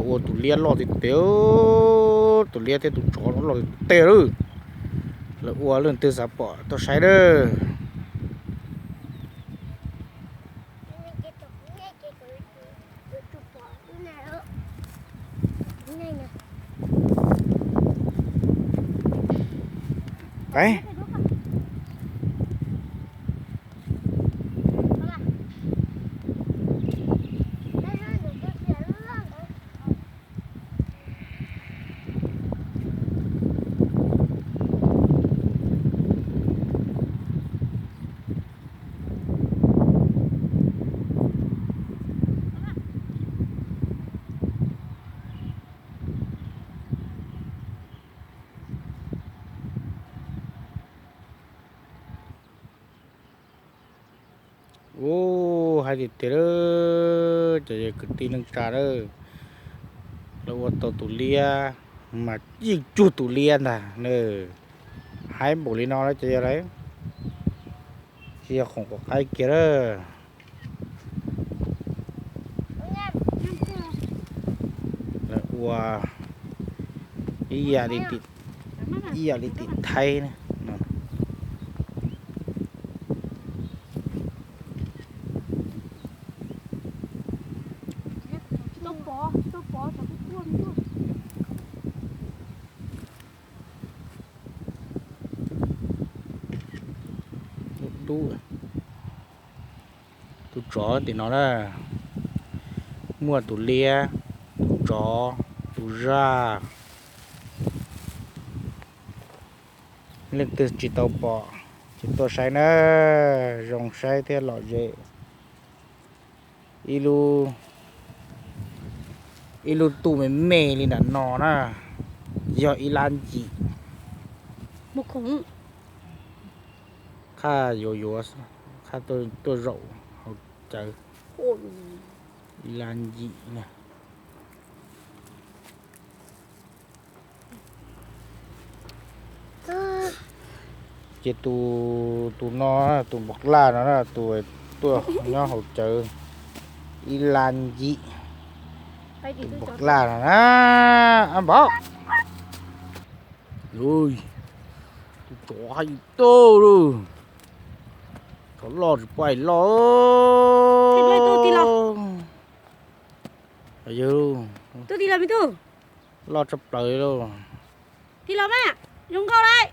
Ua tus liab loj tiag tiag, tus liab thiab tus tsov loj tiag tiag lawm. Lawv ua leej twg xav pom tuaj saib lawm. Ub, hais tiag tiag lawm cov kwv tij neej tsa lawm, lawv ua tau tus liab mas yeej cuag tus liab ntag na. Haib npaum li no lawm ces yog lawm, tsis yog khoom quav qaib kiag lawm. Lawv ua ib yam li tim, ib yam li tim Thaib na. Dub, tus tsov tim no na, muaj tus liab, tus tsov, tus zaj. Leej twg tsis tau pom ces tuaj saib na, zoo saib thiab lom zem. Ib lub, ib lub tuj me me li nram no na, yog ib lab ncim. Qhaj yuav yuav, qhaj tuaj zaum hauv cawv. Ib lab ncim na. Ces tus, tus no, tus npog laj no na, tus tuaj nyob hauv cawv ib lab ncim. Tus npog laj no na, ab npog. Tus tsov hais tau lawm, tsov loj tsis pom loj. Loj tshaj plaws li lauj. Tig los mas, zoo nkauj lawm.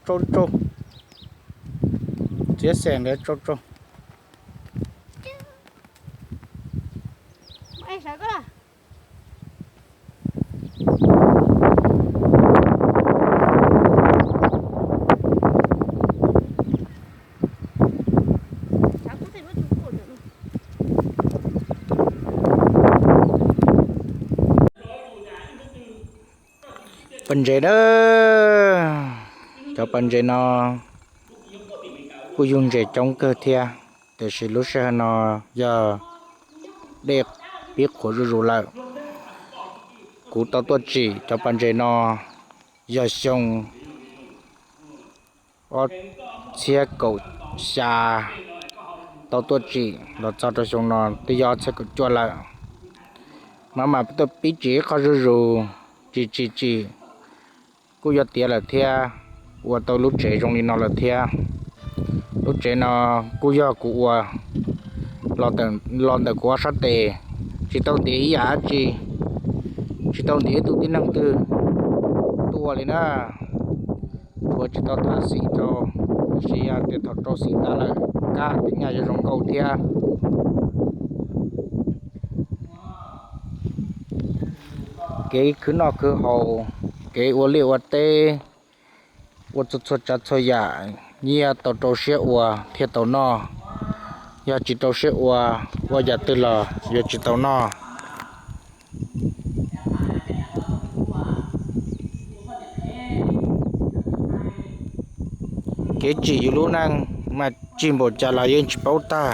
Tsau, tsau. Txiav xeem ntawd tsau, tsau. Pas ntses na, cov pas ntses no kuj yug ntses coob kawg thiab, tiam sis lub sij hawm no yog dej pib qhuav zuj zus lawm. Kuv tau tuaj tsim cov pas ntses no yog xyoo ob txhiab kaum xya tau tuaj tsim los txog rau xyoo no twb yog ob txhiab kaum cuaj lawm. Mas mas tuaj pib tsim ib qho zuj zus, tsis tsim tsim kuj yuav tiav lawm thiab, ua tau lub tsev zoo li no lawm thiab. Lub tsev no kuj yog kuv ua los ntawm kuv ob sab tes, tsis tau ntiav ib yam dab tsi, tsis tau ntiav ib tug tib neeg twg tuaj li na. Tsuav tsis tau tham xim rau, tiam sis yog tias thaum rau xim tas lawm, kab tej nyaj yuav zoo nkauj thiab. Kev khwv noj khwv haus, kev ua liaj ua teb, ua txhua txhua tsav txhua yam, nyiaj tau rau siab ua thiaj tau noj. Yog tsis rau siab ua, ua yam twg los yuav tsis tau noj. Kev tsim yus lub neej mas tsim npaum cas los yeej tsis paub tag,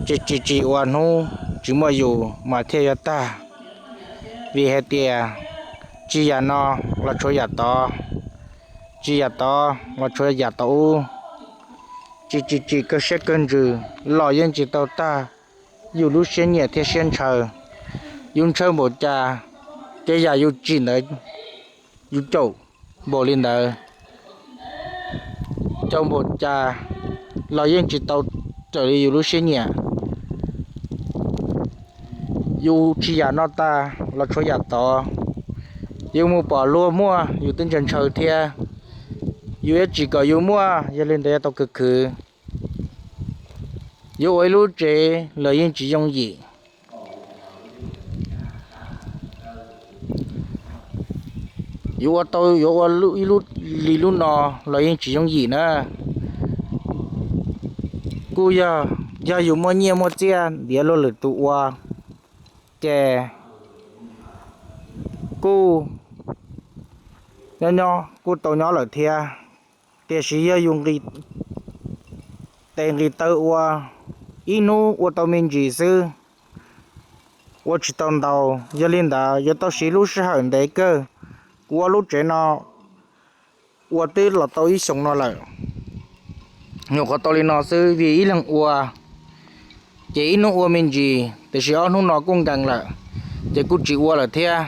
tsis tsim tsis ua hnub tsis muaj yus mas thiaj yuav tag. Vim hais tias tsis yam no los tshuav yam tod, tsis yam tod los tshuav yam tod ub. tsim tsim tsim kawg siab kawg ntsws los yeej tsis tau tag yus lub siab nyiam thiab siab ntshaw. Yus ntshaw npaum cas, ces yam yus tsim ntawd yus caum npaum li ntawd. Caum npaum cas los yeej tsis tau raws li yus lub siab nyiam. Yus tsis yam no tag los tshuav yam tod. Yus mus pom luag muaj yus twb ntshaw ntshaw thiab. Yus yuav tsim kom yus muaj, yog li ntawd yuav tau khwv khwv. Yuav ua ib lub tsev los yeej tsis yooj yim. Yuav ua tau, yuav ua ib lub li lub no los yeej tsis yooj yim na. Kuj yog, yog yus muaj nyiaj muaj txiaj ntiav luag lwm tus ua, ces kuj nyob nyob kuj tau nyob lawm thiab. Tiam sis yog yus nqis tes nqis taw ua, ib hnub ua tau me ntsis xwb, ua tsis tau ntau. Yog li ntawd yuav tau siv lub sij hawm ntev kawg. Kuv ua lub tsev no ua twb los tau ib xyoos no lawm. Nyuam qhuav tau li no xwb vim ib leeg ua, ces ib hnub ua me ntsis, tiam sis ob hnub no kuj nkees lawm, ces kuj tsis ua lawm thiab.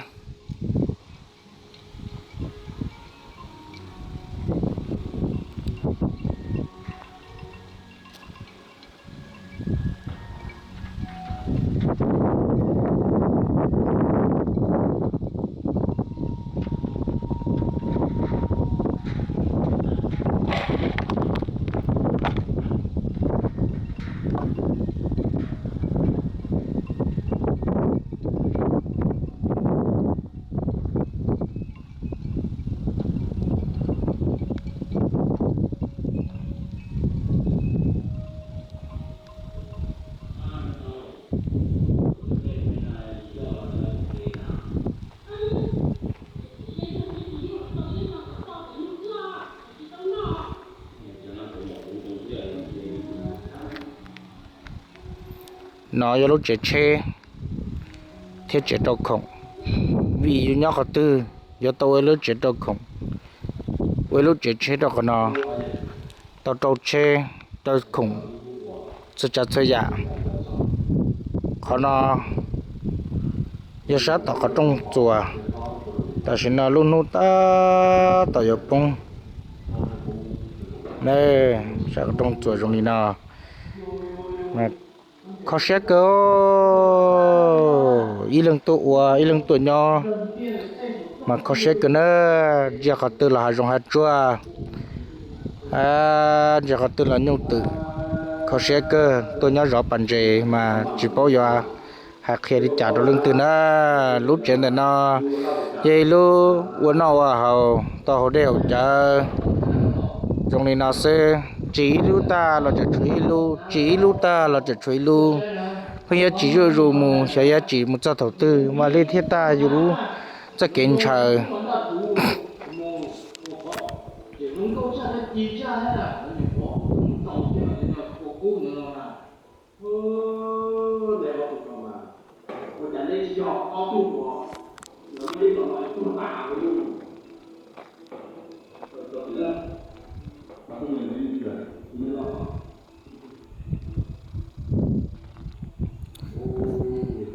No yog lub tsev tsheb thiab tsev rau khoom, vim yus nyob qhov twg yuav tau ua lub tsev rau khoom, ua lub tsev tsheb rau qhov no, tau rau tsheb rau khoom txhua tsav txhua yam. Qhov no yog sab tom qhov rooj txuas, tam sim no lub hnub tab tom yuav poob. Sab qhov rooj txuas zoo li no, kho siab kawg. Ib leeg tuaj ua ib leeg tuaj nyob mas kho siab kawg na. Ntsia qhov twg los hav zoov hav tsuag, ntsia qhov twg los nyuj twm, kho siab kawg. Tuaj nyob zov pas ntses mas tsis paub yuav hais qhia li cas rau leej twg na. Lub tsev ntawm no yog ib lub ua noj ua haus tau haus dej haus cawv zoo li no xwb. Tsim ib lub tag los tseem tshuav ib lub, tsim ib lub tag los tseem tshuav ib lub. Pheej yuav tsim zuj zus mus xyov yuav tsim mus txog thaum twg mam li thiaj tag yus lub txoj kev ntshaw.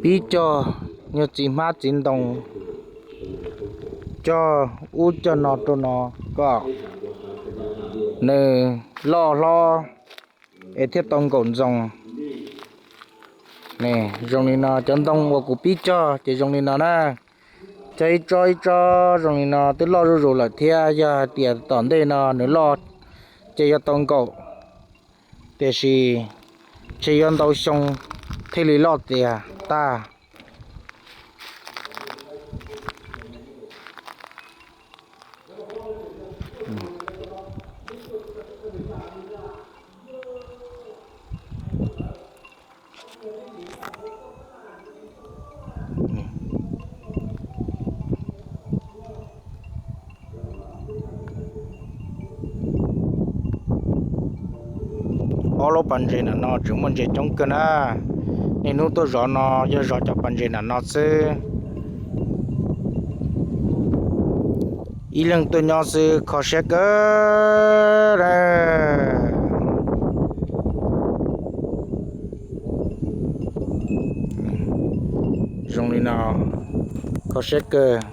Pib cog nyuag txiv hmab txiv ntoo, cog ub cog no rau no kom nws loj hlob es thiaj tau nkaum ntxoos. Zoo li no, cov ntoo uas kuv pib cog ces zoo li no na. Cog ib tsob ib tsob zoo li no twb loj zuj zus lawm thiab. Yog hais tias tom ntej no nws loj ces yuav tau nkaum, tiam sis ntshe yuav ntau xyoo thiaj li loj tiag tag. Ob lub pas ntses ntawm no tseem muaj ntses coob kawg na. Niaj hnub tuaj zov no yog zov cov pas ntses ntawm no xwb. Ib leeg tuaj nyob xwb kho siab kawg. Kho siab kawg.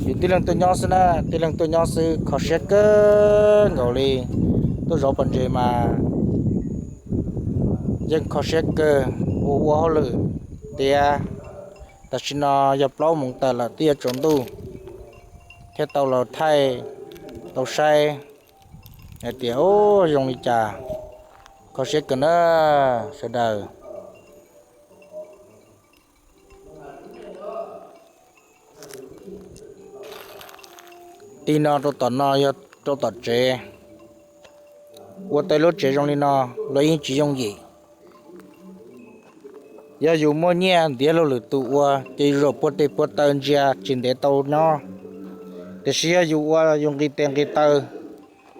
Yus tib leeg tuaj nyob xwb na, tib leeg tuaj nyob xwb kho siab kawg nkaus li. Tuaj zov pom ntses mas yeej kho siab kawg, ua ua hauj lwm tiav. Tam sim no yog plaub moos tawm lawm twb yuav tsaus ntuj thiab tau los thaij, tau saib hais tias zoo li cas. Kho siab kawg na sawv daws. Tig no rau tom no yog rau tom tsev. Ua tej lub tsev zoo li no los yeej tsis yooj yim. Yog yus muaj nyiaj ntiav luag lwm tus ua ces yus zaum puag tes puag taw ntsia tsis ntev tau nyob. Tiam sis yog yus ua yus nqis tes nqis taw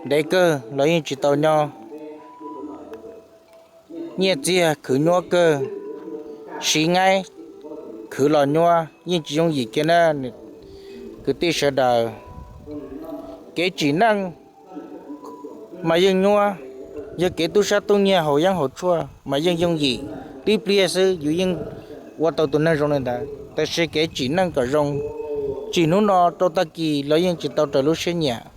ntev kawg los yeej tsis tau nyob. Nyiaj txiag khwv nyuab kawg, siv nqaij khwv los nyuab yeej tsis yooj yim kiag na kwv tij sawv daws. Kev tsim neej mas yeej nyuab, yog kev tub sab tub nyiag haus yeeb haus tshuaj mas yeej yooj yim, tib pliag xwb yus yeej ua tau tus neeg zoo li ntawd. Tab sis kev tsim neej kom zoo, tsim hnub no rau tag kis los yeej tsis tau raws lub siab nyiam.